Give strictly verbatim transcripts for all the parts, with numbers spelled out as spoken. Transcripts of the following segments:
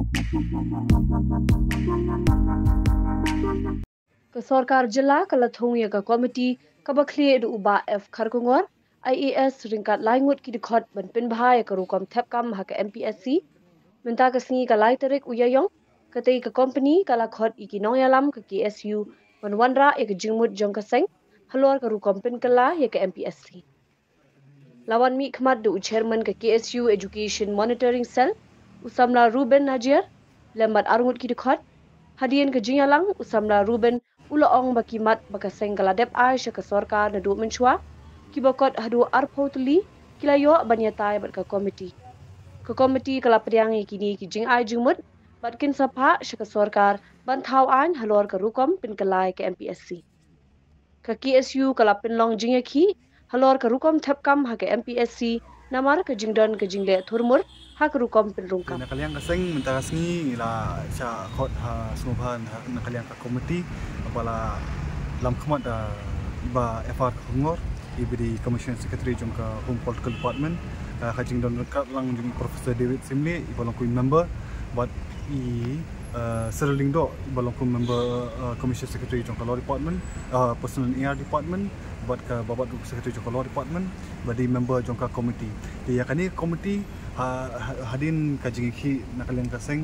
Ka sorkar jylla ka la thung ïa ka komiti kaba khlieh da u Bah F Kharkongor, I A S, ryngkat lai ngut ki dkhot ban pynbha ïa ka rukom thep kam ha ka M P S C. Mynta ka sngi ka lai tarik u Ïaïong, katei ka kompani ka la khot ïa ki nongïalam ka K S U ban wanrah ïa ka jingmut jong ka seng halor ka rukom pynkylla ïa ka M P S C. La wan mih khmat da u chairman ka K S U Education Monitoring Cell, u samla Ruben Najiar, lem bad arngut ki dkhot. Hadien ka jingïalang, u samla Ruben u la ong ba ki mat ba ka seng ka la dep ai sha ka sorkar naduh mynshuwa, kiba kot haduh arphew tylli, ki la ïoh ban ïatai bad ka komiti. Ka komiti ka la pdiang ïa kine ki jingai jingmut bad kin sa phah sha ka sorkar ban thaw aiñ halor ka rukom pynkylla ïa ka M P S C. Ka K S U ka la pynlong jingïakhih halor ka rukom thep kam ha ka M P S C namar ka jingdon ka jingleh thurmur ha ka rukom pynrung kam. Na ka liang ka seng, mynta ka sngi la shah khot ha sngewbha na ka liang ka komiti ba la lam khmat da i Bah F R Kharkongor, iba dei Commissioner Secretary jong ka Home Political Department, ka jingdon ryngkat lang jong i Professor David Simlei, iba long kum i member, bad i, uh, Sir Lyngdoh, iba long kum i member, uh, Commissioner Secretary jong ka Law Department, uh, Personal and A R Department, bad ka Babat ruh Secretary jong ka Law Department, bad i member jong ka komiti. Te ïa kane ka komiti, ha, ha, hadien ka jingïakhih na ka liang ka seng,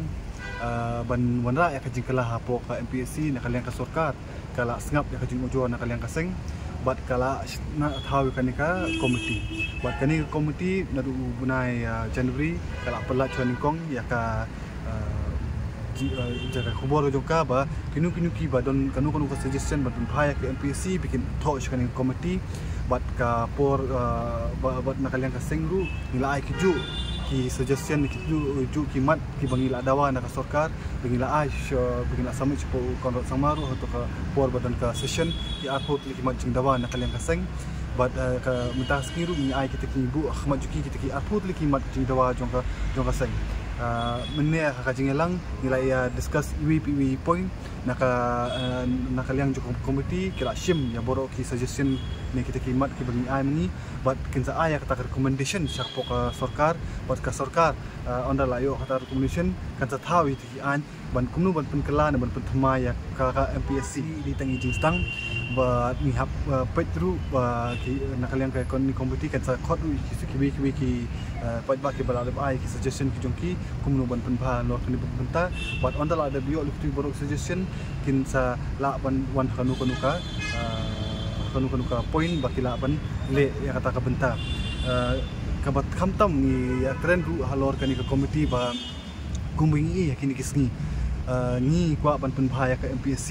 uh, ban wanrah ïa ka jingkylla hapoh ka M P S C na ka liang ka sorkar, ka la sngap ïa ka jingujor na ka liang ka seng, bad ka la sh-, na thaw ïa kane ka komiti. Bad kane ka komiti naduh u bnai, uh, January, ka la pynlait sha nyngkong ïa ka, uh, ji-, uh, jaka khubor jong ka ba kino kino kiba don kano kano ka suggestion ban pynbha ïa ka M P S C ba kin thoh sha kane ka komiti. Bad ka por, uh, ba-, bad na ka liang ka seng ruh ngi la ai kijuh ki suggestion, kijuh, juh ki mat kiba ngi la dawa na ka sorkar, ba ngi la ai sha, ba ngi la submit sha u Conrad Sangma ruh ha kato ka por ba don ka session, ki arphew tylli ki mat jingdawa na ka liang ka seng. Bad, eh, ka mynta ka sngi ruh ngi ai kita ki buh khmat jong ki kita ki arphew tylli ki mat jingdawa jong ka, jong ka seng. Ah, mynne ha ka jingïalang ngi la ïa discuss iwei pa iwei point na ka, eh, na ka liang jong ka komiti, ki la shim ïa baroh ki suggestion ne kita ki mat kiba ngi ai ma ngi. Bad kin sa ai ïa kata ka recommendation sha ka sorkar, bad ka sorkar, eh, ynda la ïoh kata ka recommendation kan sa thaw ïa ki aiñ ban kumno ban pynkylla ne ban pynthymmai ïa ka, ka M P S C. Dei tang i jingstad ba ngi hap, eh, peit ruh ba ki, na ka liang ka koni komiti kan sa khot ruh ki, kiwei kiwei ki, eh, paidbah kiba la dep ai ki suggestion ki jong ki kumno ban pynbha halor kane ka bynta. Bad ynda la dep ïoh lynti baroh suggestion kin sa lah ban wan ha kano kano ka, eh, kano kano ka point ba ki lah ban leh ïa kata ka bynta. Eh, kaba khamtam ngi ïakren ruh halor kane ka komiti ba kumba ngi ïohi ha kine ki sngi, eh, ngi kwah ban pynbha ïa ka M P S C.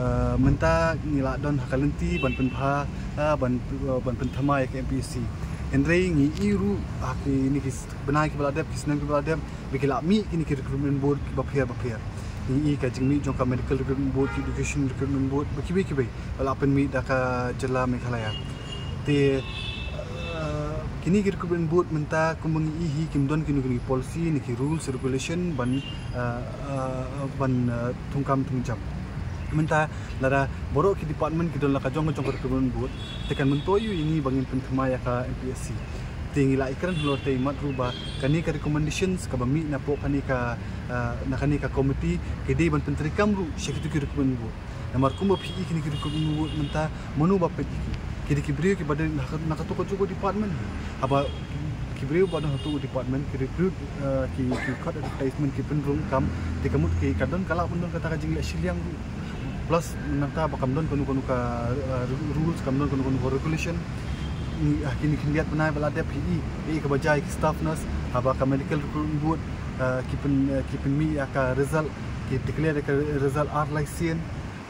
Eh, mynta ngi la don ha ka lynti ban pynbha, eh, ban, eh, ban pynthymmai ïa ka M P S C. Hynrei ngi ïohi ruh ha kine ki s-, bnai kiba la dep, ki snem kiba la dep, ba ki la mih kine ki recruitment board kiba pher ba pher. Ngi ïohi ka jingmih jong ka Medical Recruitment Board, ki Education Recruitment Board, ba kiwei kiwei ba la pynmih da ka jylla Meghalaya. Te, eh, kine ki recruitment board mynta kumba ngi ïohi kim don kino kino ki policy ne ki rules regulation ban, eh, eh, ban, eh, thungkam thungjam. Mynta lada baroh ki department ki don la ka jong ka jong ka recruitment board, te kan myntoi ïa ngi ba ngin pynthymmai ïa ka M P S C. Te ngi la ïakren halor te i mat ruh ba kane ka recommendations kaba mih napoh kane ka, eh, na kane ka committee ki dei ban pyntreikam ruh sha kito ki recruitment board. Namar kumba phi ïohi kine ki recruitment board mynta, mano ba peit ïa ki? Ki dei ki briew kiba don na ka, na kato kajuh ka department. Haba ki briew ba don ha kato ka department ki recruit, eh, ki, ki khot advertisement, ki pynrung kam, te ka mut ki ka don, ka lah ban don kata ka jingleh shiliang ruh. Plus nangta ba kam don kano kano ka, eh, rules, kam don kano kano ka regulation. Ngi, ah, kine khyndiat bnai ba la dep phi ïohi, ïohi kaba jia ïa ki staff nurse, haba ka medical recruitment board, eh, ki pyn, eh, ki pynmih ïa ka result, ki declare ïa ka result ar lai sien.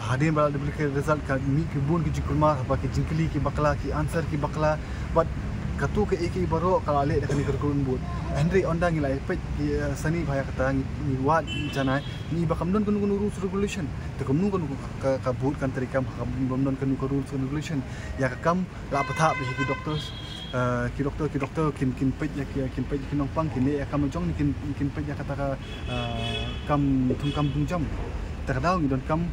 Hadien ba la dep declare result ka mih ki bun ki jingkulmar, haba ki jingkylli ki bakla, ki answer ki bakla. Bad kato kaei kaei baroh ka la leh da kane ka recruitment board. Hynrei ynda ngi la ïa peit, eh, sani bha ïa kata, ngi, ngi wad, ngi janai, ngi ïohi ba kam don kano kano rules regulation. Te kumno kano ka, ka board kan treikam haba kam don kano ka rules regulation? Ïa ka kam la pathap ïa ki doctors. Eh, ki doctor, ki doctor kin, kin peit ïa ki, kin peit ïa ki nongpang, kin leh ïa ka kam jong, kin, kin peit ïa kata ka, eh, kam thungkam thungjam. Te ka daw ngi donkam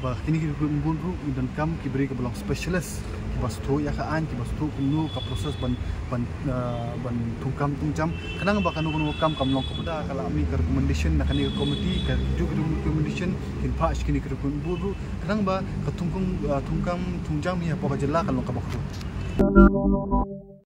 Ba kine ki recruitment board ruh ngi donkam ki briew kiba long specialist, kiba sngewthuh ïa ka aiñ, kiba sngewthuh kumno ka process ban ban ah, ban thungkam thungjam. Khnang ba kano kano ka kam kam long kaba da ka la mih ka recommendation na kane ka committee, ka ju ka recommendation kin phah sha kine ki recruitment board ruh. Khnang ba ka thungkam ah, thungkam thungjam hi hapoh ka jylla kan long kaba khuid.